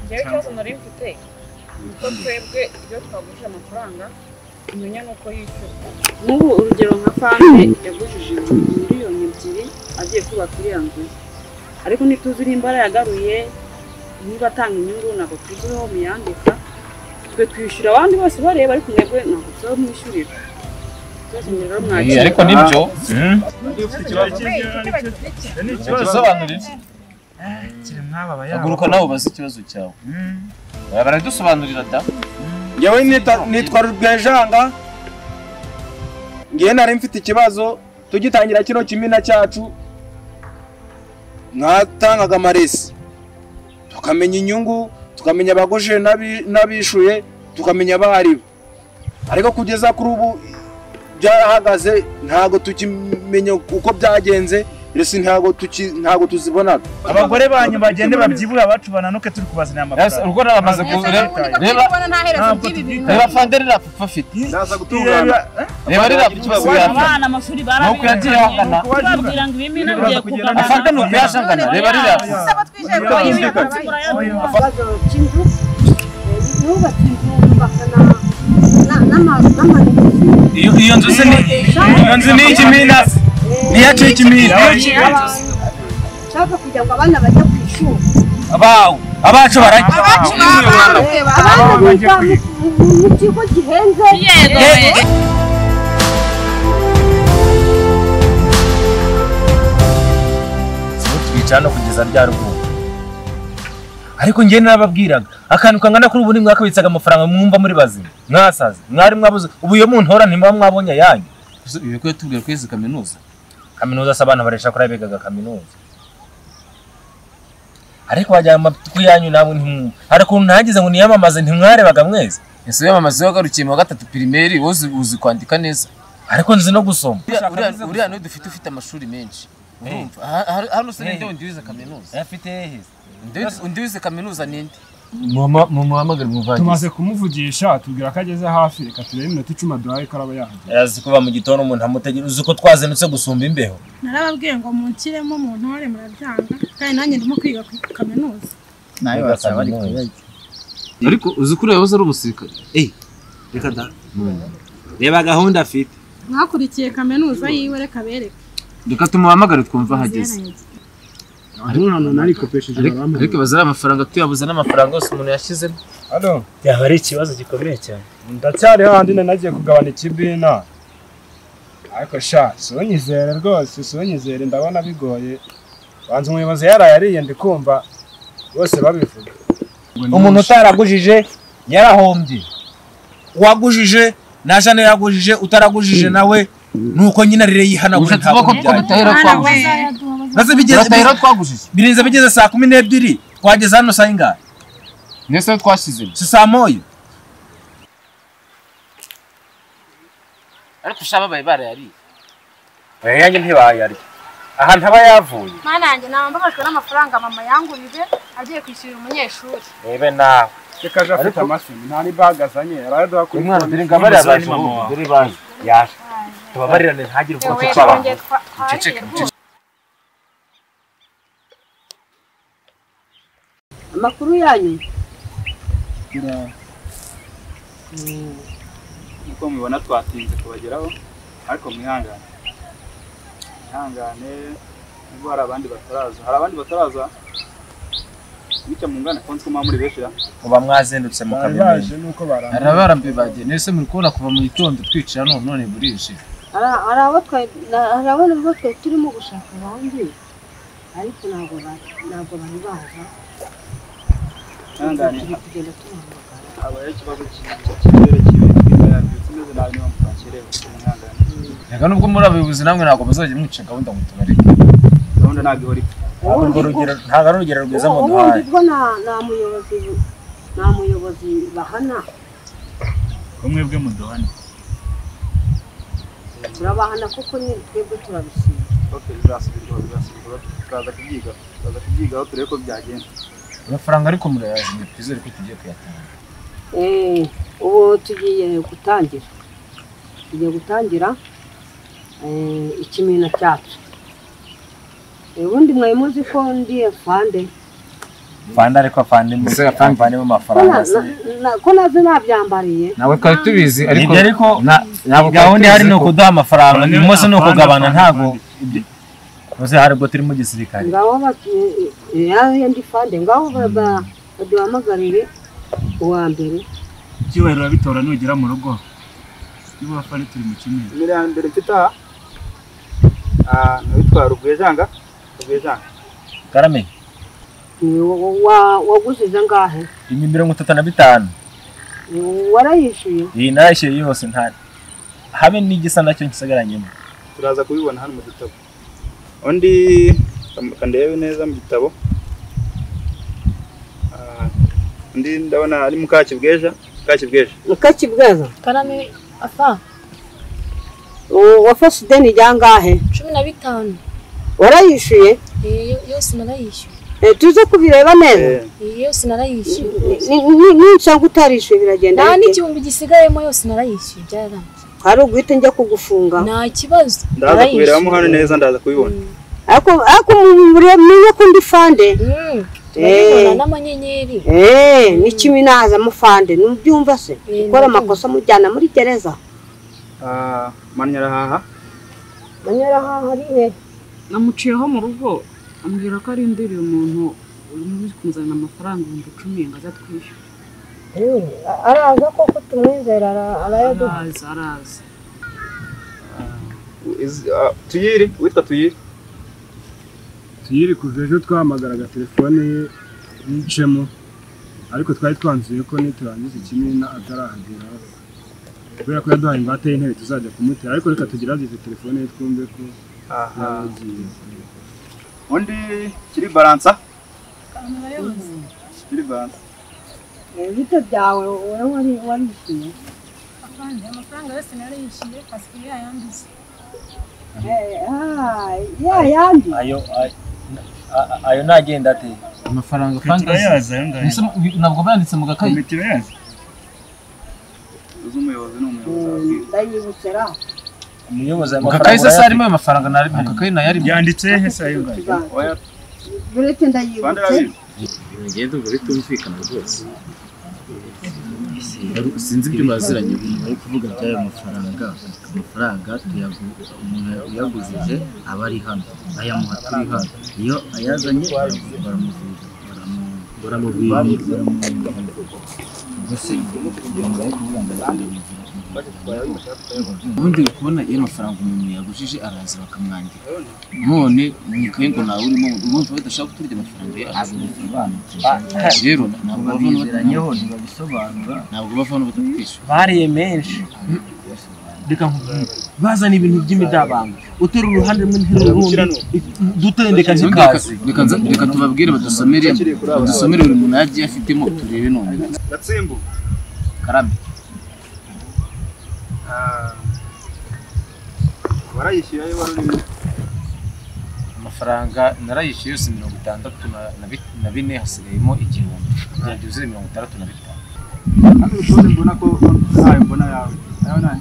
Njyewe ikibazo nari mfite nuko twebwe iyo twagujije amafaranga umenya nuko yishyurwa. Nk'ubu urugero nka Fande yagujije 2 miliyoni agiye kubaka iriya nzu ye, ariko ntituzi nimba yarayagaruye, niba atanga inyungu, ntabwo tuzi aho muyandika. Twe twishyura abandi bose bareba, ariko mwebwe ntabwo tuzi aho mwishyurira. Ikibazo rero mwakira. Ariko nibyo. Ni ikibazo. Dusobanurire. Kiri mwaba yaba. Haguruka nawe ubaze ikibazo cyawe. Baradusobanurira da. Ngewe nitwa Rubwejanga. Ngewe nari mfite ikibazo tugitangira kino kimina cyacu, mwatangaga amaresi, tukamenya inyungu, tukamenya abaguje n'abishuye, tukamenya abaribo, ariko kugeza kuri ubu byarahagaze, ntabwo tukimenya uko byagenze. Resi ntabwo tuzibonaga. Abagore banyu bagende babyibuhe, abacu bananuke, turi kubazanira amafaranga. Urwo naramaze reba. Reba. Nta herezo ry'ibi bintu. Reba fande ririya pfa afite. Ndaza gutungana. Reba ririya kibazo yafite. Abana amashuri Nuko yagiye ahangana. Tubabwira ngo ibimina bigiye kugabana. Afande nuko yashangana. Reba ririya. Saba twicaye ko Ikibazo cy'inzu, nubatse inzu, nubaka n'amazu. Iyo nzu se ni iyo nzu ni ikimina, ni iyacu y'ikimina? Nshaka kugira ngo abana bajye ku ishuri. Abawe abacu barajya. Abacu babawe. Abana biga mu kigo gihenze. Yego. Twicara hano kugeza ryari ubu? Ariko njye narababwiraga akantu kangana kuri ubu nimwakabitsaga amafaranga, mwumva muri bazima, mwasaze, mwari mwabuze. Ubu iyo muntora ntimuba mwabonye ayanyu. Ibi ko tubwira ko yize kaminuza. Kaminuza se abantu baresha kuri abigaga kaminuza? Ariko wajya amatwi yanyu namwe ntimwumva. Hari ukuntu ntagize ngo niyamamaze, ntimwarebaga mwese. Ese wiyamamaze wagarukiye mu wa gatatu primaire, wowe uzi kwandika neza? Ariko nzi no gusoma. Uriya niwe dufite ufite amashuri menshi. Urumva hano se ninde wundi wize kaminuza? Afite hehe? Undi wize kaminuza ninde? Mumuhamagare muvangire. Tumaze kumuvugisha, atubwira ko ageze hafi. Reka turebe iminota 10 aduhaye ko araba yahagera. Azi kuva mu gitondo umuntu amutegera, uzi ko twazindutse gusumba imbeho. Narababwiye ngo munshyiremo mu ntore, murabyanga, kandi nanjye ndimo kwiga ku kaminuza. Nawe wasaba ari kuyarya. Ariko uzi ko uriya yahoze ari umusirikare? Eh, reka da, reba gahunda afite. Mwakurikiye kaminuza yiwe, reka bereke. Reka tumuhamagare twumve ahageze. Hariho ahantu narikopesheje. Ariko bazari amafaranga tuyabuze n'amafaranga yose umuntu yashyizemo. Hano. Byaba ari ikibazo gikomeye cyane. Ndacyari hahandi nari nagiye kugabana ikibina, ariko sha sunyizere rwose, sunyizere, ndabona bigoye. Banza umuyobozi yaraye ariye, ndi kumva bose babivuga. Umuntu utaragujije yarahombye. Uwagujije naje yagujije, utaragujije nawe nuko nyine arire yihanagura. Ushatse kuvuga ko ntabwo tutahera twagujije? Maze bigeze Turatahera twagujije. Birinze bigeze saa 12, twageze hano saa ingahe? Nese twashyizemo. Si saa 1? Ariko ushaka babaye barayariye. Yanjye ntibayarya aha ntaba yavuye. Mana yanjye, naba mbabajwe n'amafaranga mama yangurije agiye kwishyurira umunyeshuri. Rebe nawe. Reka aje afite amashyi, nta n'ibaga azanye, araduha kuri Umwana phone. dore ngo abariya baje Mama ubu, wawe. dore baje. Yaje, tubabarirane, ntagire uvuga ko Yewe, twabaha. twongeye twariye rwose. Amakuru yanyu? Nk'uko mubibona twatinze kubageraho, ariko mwihangane, mwihangane nubwo hari abandi bataraza, hari abandi bataraza bityo mungane ko nzi ko muba muri benshi ra. Muba mwazindutse Bari mukabimenya. baje nuko barambiwe. Hari abarambiwe bagiye. Nese muri kubona kuva mu gitondo twicara none none burije. Hari abo hari abo nubwo twari turimo gushaka abandi, ariko ntabwo bari baza. Mwihangane. Turi kugenda tubahamagara. Habayeho ikibazo cy'ikirere kibi, twiza yabyutse imeze nabi, niba mutakerewe mwihangane. Reka nubwo muri abayobozi namwe ntabwo muzajya mwica gahunda ngo tubareke. Gahunda ntabwo ihora ipfa. Ntabwo urwo rugero, ntabwo ari urugero rwiza Ubundi muduhaye. bwo nta muyobozi bahana. Ko mwebwe muduhane. Turabahana kuko nyine twebwe turabisiba. Okay, bizasubirwaho, bizasubirwaho, turaza kubyiga, turaza kubyigaho turebe ko byagenda. Amafaranga ariko murayazi, twizere ko tugiye kuyatanga. Ubu tugiye gutangira ikimina cyacu. Ubundi mwari muzi ko ndi fande. Fanda ariko afande mu mafaranga ko nazo nabyambariye ntabwo twari tubizi ariko ntabwo gahunda ihari ni ukuduha amafaranga umunsi ni ukugabana ntabwo uzi hari ubwo turi mu gisirikare ngaho ndi fande ngaho baduhamagarire uwa mbere icyubahiro urabitora nugera mu rugo niba afande turi mu kimwe imbere ya mbere mfite aha witwa Rugwejanga Rugwejanga Karame wagusize angahe? Ni 35. Warayishyuye? Iyi narayishyuye yose nta habe n'igisa nacyo nsigaranyemo. Turaza kubibona hano mu gitabo. Undi kandebe neza mu gitabo. Undi ndabona ari Mukakibweja, Mukakibweja. Mukakibweja. Karame afa. Wafashe ideni ryangahe? 15. Warayishyuye? Yose narayishyuye. Tuze kubireba neza. Yose narayishyuye. Ninsanga utarishyuye biragenda. Nta n'igihumbi gisigayemo yose narayishyuye byararangiye. Hari uguhita njya kugufunga. Nta kibazo. Ndaza kubirebamo hano neza ndaza kubibona. Ariko mumenye ko ndi fande. Turabibona n'amanyenyeri. N'ikimi naza mufande nubyumva se. Ukora amakosa mujyana muri gereza. Manyarahaha. Manyarahaha ari he? Namuciyeho mu rugo ambwira ko arindiriye umuntu uri kumuzanira amafaranga 10,000 ngo aze atwishyure. Araza koko tumwizera arayaduha. Araza. Tuyiri witwa Tuyiri. Tuyiri kuva ejo twahamagaraga telefone ye yicemo ariko twari twanzuye ko niturangiza ikimina atarahagera kubera ko yaduhaye ingwate y'intebe tuzajya kumutera ariko reka tugerageze telefone ye twumve ko yagiye. Undi kiri baransa. Kiri baransa. Ibito byawe wowe warishyuye? Afande amafaranga yose narayishyuye pasiporo yayanduze. Yayandi. Ayo nagenda ate? Amafaranga ntabwo bayanditse mu gakayi. Uzi umuyobozi ni umuyobozi. Ndayibutse ra. Umuyobozi mu gakayi se harimo ayo mafaranga nari mu gakayi nayo arimo. Yanditse he se ayo ngayo? Buretse ndayibutse. Ngende ubwo bitumvikana rwose. Sinzi ibyo baziranye bari kuvuga by'ayo mafaranga umuntu uyaguzije aba ari hano ayamuha turi hano iyo ayazanye baramuvira ubundi kubona iyo mafaranga umuntu yagujije araza bakamwandika none mu ikaye ngo nawe urimo urumva badashaka kuturya amafaranga yacu rero ntabwo babizeranyeho ntibabisobanura ntabwo bava hano batatwishyura bariye menshi reka nkubwire bazana ibintu by'imidabanga utera uruhande rumwe ntera urundi dutendeka ntikaze reka tubabwire badusomere buri muntu yagiye afitemo turebe none Gatsimbu Karame warayishyuye ayo wari urimo? Amafaranga narayishyuye yose 64 hasigayemo 1000 kugira byuzuye 65. Hano urutonde mbona ko ntayo mbona yawe.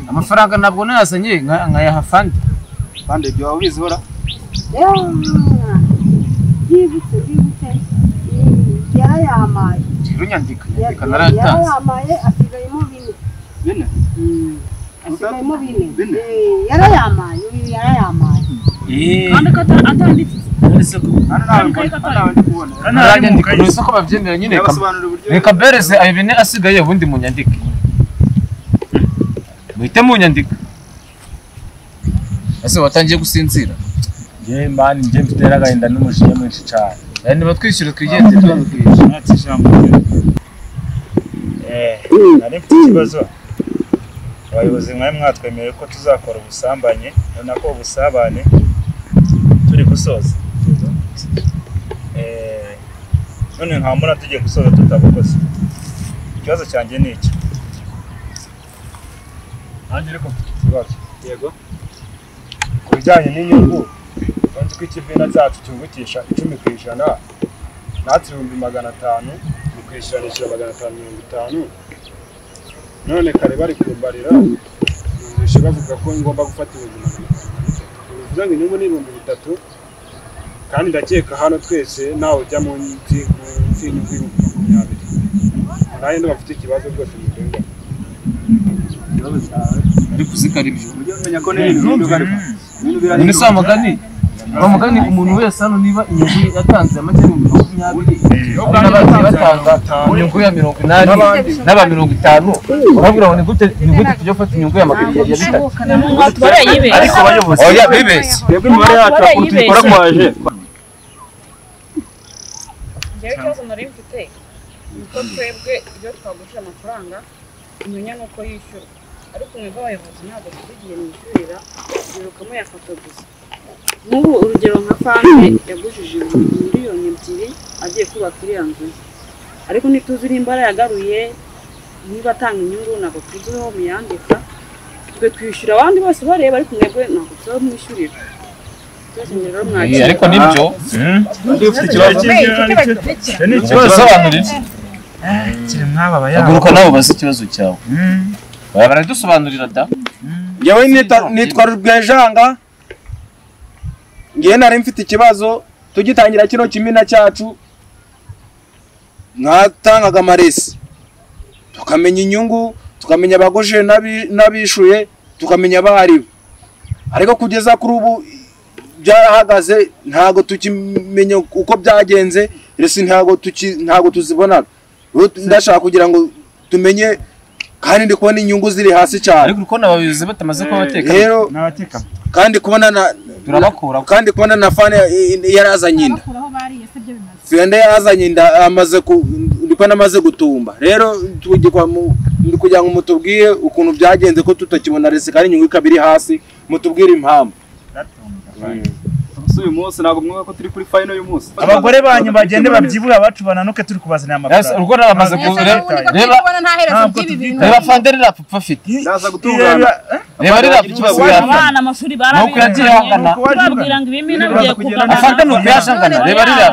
Amafaranga ntabwo nayazanye nkayaha fande. Fande ibyo waba ubizi hora? Byibutse yarayamaye. Rero nyandika narayatanze. Yarayamaye asigayemo 4. 4? Asigayemo 4. Yarayamaye uyu yarayamaye. Kandi ko atanditse. Hano ko babyemera nyine reka mbereze ayo 4 asigaye ubundi munyandike. Muhite munyandika. Ese watangiye gusinzira? Njye mani njye mfite agahinda n'umujinya mwinshi cyane. Niba twishyura twigendere. Natse ijambo. Nari mfite ikibazo. Abayobozi mwari mwatwemereye ko tuzakora ubusambanye, nako ubusabane turi gusoza. None nka mbona tugiye gusoza tutabukoze. Ikibazo cyanjye ni iki? Nanjye ariko mfite ikibazo. Yego. Ku bijyanye n'inyungu, nzi ko ikivina cyacu cyungukisha 10%, natwe 500,000 mu kwishyura nishyura 550. None kare bari kumbarira numvise bavuga ko ngomba gufata 503. Bivuze ngo inyungu ni 3,000 kandi ndakeka hano twese nawe ujya munsi munsi y'inyungu 20,000. Nanjye ndumva mfite ikibazo rwose mudenga. Ariko uzikara ibyo. Ujye umenya ko n'ibintu bihinduka ariko. None se amagani bamugani umuntu wese hano niba inyungu yatanze make 20,000 n'abagiye batanga inyungu ya 80 n'aba 50 urabwira ngo ni gute tujya gufata inyungu ya 300 ariko abayobozi oya bibeshye twebwe imibare yacu ukuntu tuyikora kwaje. Njyewe ikibazo nari mfite ni uko twebwe iyo twagurije amafaranga umenya nuko yishyurwa, ariko mwebwe abayobozi ntabwo tuzi igihe mwishyurira, mwiruka muyafata gusa. Nk'ubu urugero nka Fande yagujije 2 miliyoni agiye kubaka iriya nzu ye, ariko ntituzi nimba yarayagaruye, niba atanga inyungu ntabwo tuzi aho muyandika. Twe twishyura abandi bose bareba, ariko mwebwe ntabwo tuzi aho mwishyurira. Twese rero mwakira. Ariko nibyo ufite ikibazo. Ni ikibazo. Sobanurira. Kiri mwaba bayabo. Haguruka nawe ubaze ikibazo cyawe. Baradusobanurira da. Njyewe nitwa Rubwejanga. Ngiye nari mfite ikibazo tugitangira kino kimina cyacu, mwatangaga amaresi tukamenya inyungu, tukamenya abagoshe n'abishuye, tukamenya abaribo, ariko kugeza kuri ubu byarahagaze, ntago tukimenya uko byagenze, resi ntago tuzibonaga. Ndashaka kugira ngo tumenye, kandi ndi kubona inyungu ziri hasi cyane. Ariko uko abayobozi batamaze kuba bateka rero n'abateka kandi kubona na turabakura, kandi kubona na Fane yarazanye inda, Fende yarazanye inda amaze ku ndiko namaze gutumba. Rero tugikwa kugira ngo mutubwire ukuntu byagenze ko tutakibona resi kandi inyungu ikabiri hasi, mutubwire impamvu. Uyu munsi ntabwo mwuka ko turi kuri final y'uyu munsi. Abagore banyu bagende babyibura abacu bananuke turi kubazanira amafaranga. Urwo naramaze reba reba Fande rira papa afite. Ndaza gutungana. Reba rira ikibazo abana amashuri barabirukanye, babwira ngo ibimina bigiye kugana. Afande ni ukuyashangana reba rira.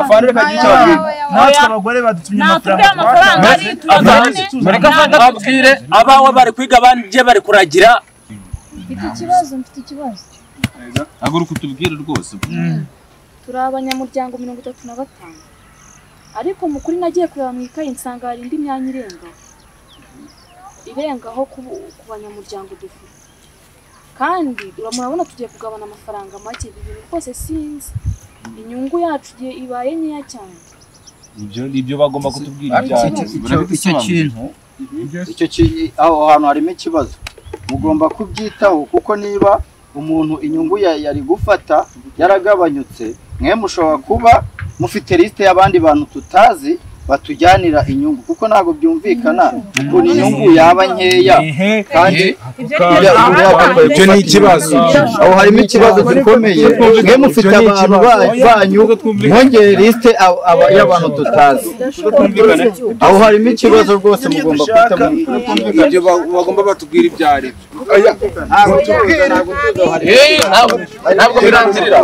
Afande reka gice ababwira. Natwe abagore badutumye amafaranga. Mureka Fande ababwire abawe bari kwiga abandi bari kuragira. Mfite ikibazo. Haguruka utubwire rwose. Turi abanyamuryango 35, ariko mu kuri nagiye kureba mu ikayi nsanga hari indi myanya irengaho ku banyamuryango dufite, kandi murabona tugiye kugabana amafaranga make. Ibi bintu rwose sinzi, inyungu yacu ibaye nkeya cyane. Ibyo bagomba kutubwira icyo kintu aho hantu harimo ikibazo, mugomba kubyitaho kuko niba umuntu inyungu yari gufata yaragabanyutse, mwe mushobora kuba mufite liste y'abandi bantu tutazi batujyanira inyungu, kuko ntabwo byumvikana ukuntu inyungu yaba nkeya kandi ibyo ni ikibazo. Aho harimo ikibazo gikomeye, mwe mufite abantu banyu mwongere liste y'abantu tutazi. Aho harimo ikibazo rwose, mugomba kwita ibyo bagomba batubwira ibyo ari byo. Ntabwo birangirira.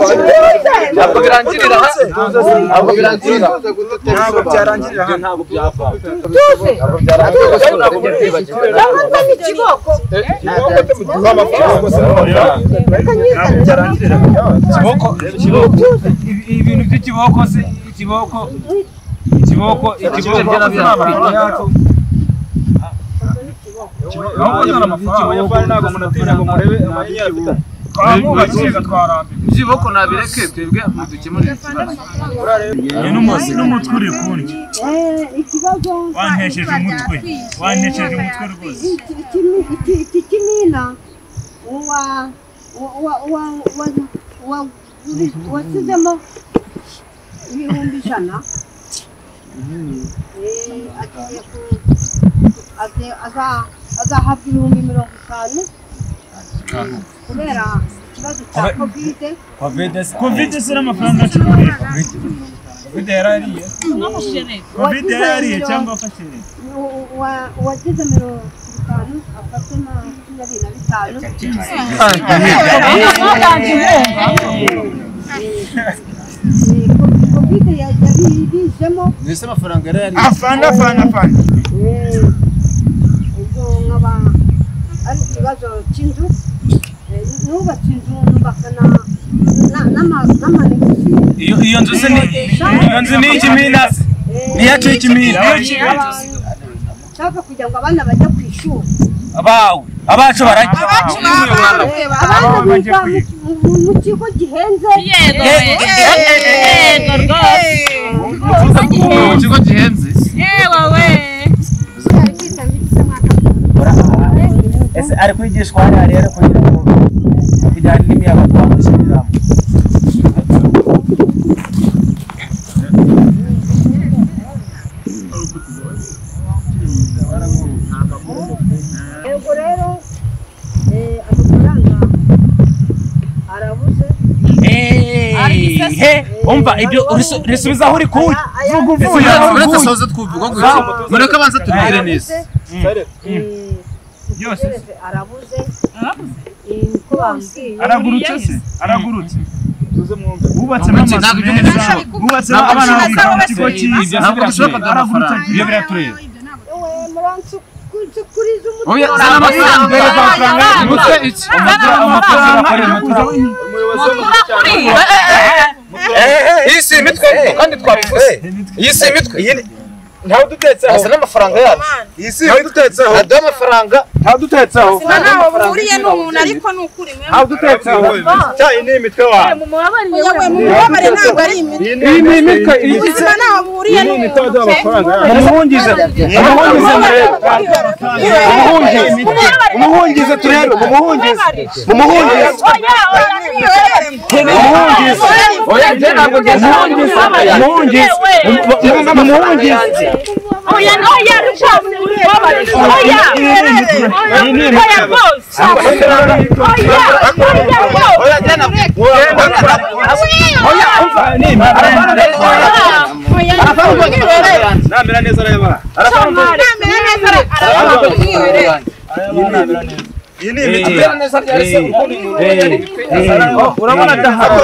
Ntabwo birangirira. Ntabwo birangirira. Ntabwo byarangirira. Ntabwo byava. Ibintu by'ikiboko se ikiboko ikiboko ikiboko Ibiboko nabireke twebwe mudukemurire ikibazo. N'umutwe uri kundya. Wantesheje umutwe. Wantesheje umutwe rwose. Iki kimina wasizemo 100,000 agiye azahabwa 50,000 kubera ikibazo cya Covid. Covid se n'amafaranga acuruye. Covid yarariye. Covid yarariye cyangwa afashe leta. Uwagize 50 afate 25. Covid yabijemo. Mbese amafaranga yarariye. Afana afana afana. Ubwo nkaba ari ikibazo cy'inzu, nubatse inzu nubakana Iyo nzu se ni iyo nzu ni ikimina se ni yacu ikimina nshaka kugira ngo abana bajye ku ishuri abawe abacu barajya abana biga mu kigo gihenze yego rwose mu kigo gihenze yewe we ese ari kwigishwa hariya rero kugira ngo kujyana n'imiyaga twamushyiriramo yego rero amafaranga arabuze umva ibyo risubiza aho uri kuye vuga uvuye uretse soze twuvuga ngo mureke abanza tubwire neza yose arabuze ko bambwiye aragurutse se aragurutse wubatse amazu meza wubatse abana biga mu kigo cyiza ntabwo dushobora kuduha amafaranga ibyo biratureba oya zana amafaranga mutwe iki amafaranga iyi si imitwe kandi twabivuze iyi si imitwe ntawe dutetseho asa n'amafaranga yacu iyi si ntawe dutetseho aduha amafaranga ntawe dutetseho ntaho buhuriye n'umuntu ariko ni ukuri ntawe dutetseho cyayi ni imitwe wawe mumubabare ntabwo ari imitwe iyi ni imitwe iyi ubuzima ntaho buhuriye n'umuntu mumuhungize mumuhungize mumuhungize turebe mumuhungize mumuhungize mumuhungize oya njye ntabwo ngeze mumuhungize mumuhungize oya oya rwose oya oya rwose oya oya njye ntabwo oya umva namera neza arayabaha namera neza arayabaha iyi ni imitwe urabona adahari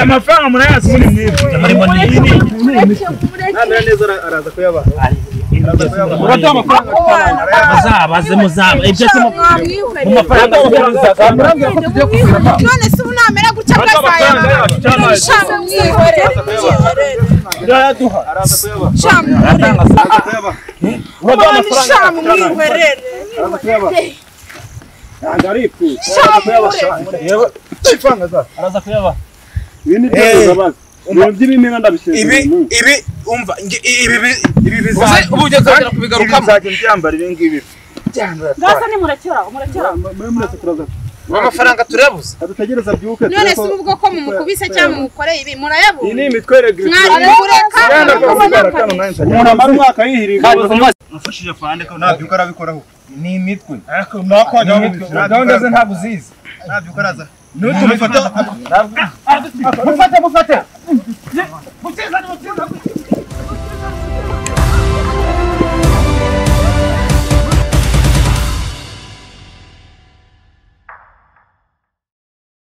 amafaranga murayazi muri mwebwe namera neza araza kuyabaha uraduha amafaranga muzabaze muzaba ibyo se mu mafaranga murambwira ko tugiye kugura none se ubu namera gutya bwazayaba shama mwihorere urayaduha araza kuyabaha shama uraduha amafaranga shama mwihorere araza kuyabaha ntabwo ari ipfuye araza kuyabaha ibi ni byo ndabaza ibintu by'ibimera ndabisezeranye ibi ibi umva ibi ibi bizaza ubu ugiye kongera kubigarukamo bizajya byambara ibi ngibi ngasa ni murekera murekera muri muretse turaza amafaranga turayabuze dutegereza byuke none se ubu bwo ko mumukubise cyangwa mumukoreye ibi iyi murayabona ni imitwe mwari kureka umuntu amara umwaka yihiriye mufashije afande ko nabyuka arabikoraho ni imitwe gahunda ze ntabwo uzizi nabyuka araza nutumufata mufate mufate Muteza ni muteza.